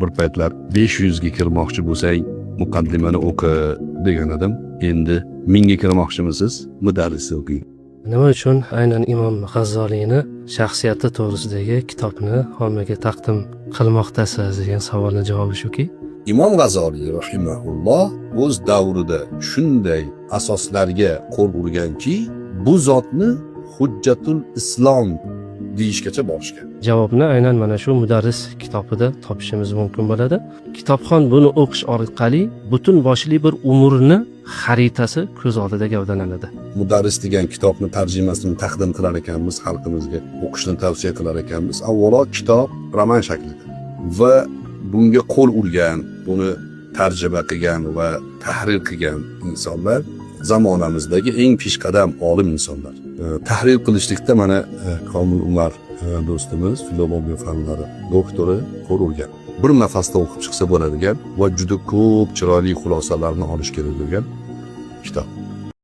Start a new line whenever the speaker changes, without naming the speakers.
Bir paytlar 500 ga kirmoqchi bo'lsang, muqaddimani o'qi degan edim. Endi 1000 ga kirmoqchimisiz, mudarrisni o'qing.
Nima uchun aynan Imom G'azzoliyni shaxsiyati to'g'risidagi kitobni ommaga taqdim qilmoqdasiz degan savolni javobi shuki,
Imom G'azoliy rahimahulloh o'z davrida shunday asoslarga qo'l urganki, bu zotni Hujjatul Islom deyishgacha borishgan.
Javobni aynan mana shu mudarris kitobida topishimiz mumkin bo'ladi. Kitobxon buni o'qish orqali butun boshli bir umrni xaritasi ko'z oldida gavdalanadi.
Mudarris degan kitobni tarjimasini taqdim qilar ekanmiz, xalqimizga o'qishni tavsiya qilar ekanmiz. Avvalo, kitob roman shaklida va bunga qo'l urgan, buni tarjima qilgan va tahrir qilgan insonlar zamonamizdagi eng peshqadam olim insonlar. Tahrir qilishlikda mana Komil Umar do'stimiz, filologiya fanlari doktori qo'l urgan. Bir nafasda o'qib chiqsa bo'ladigan va juda ko'p chiroyli xulosalarni olish kerak bo'lgan kitob.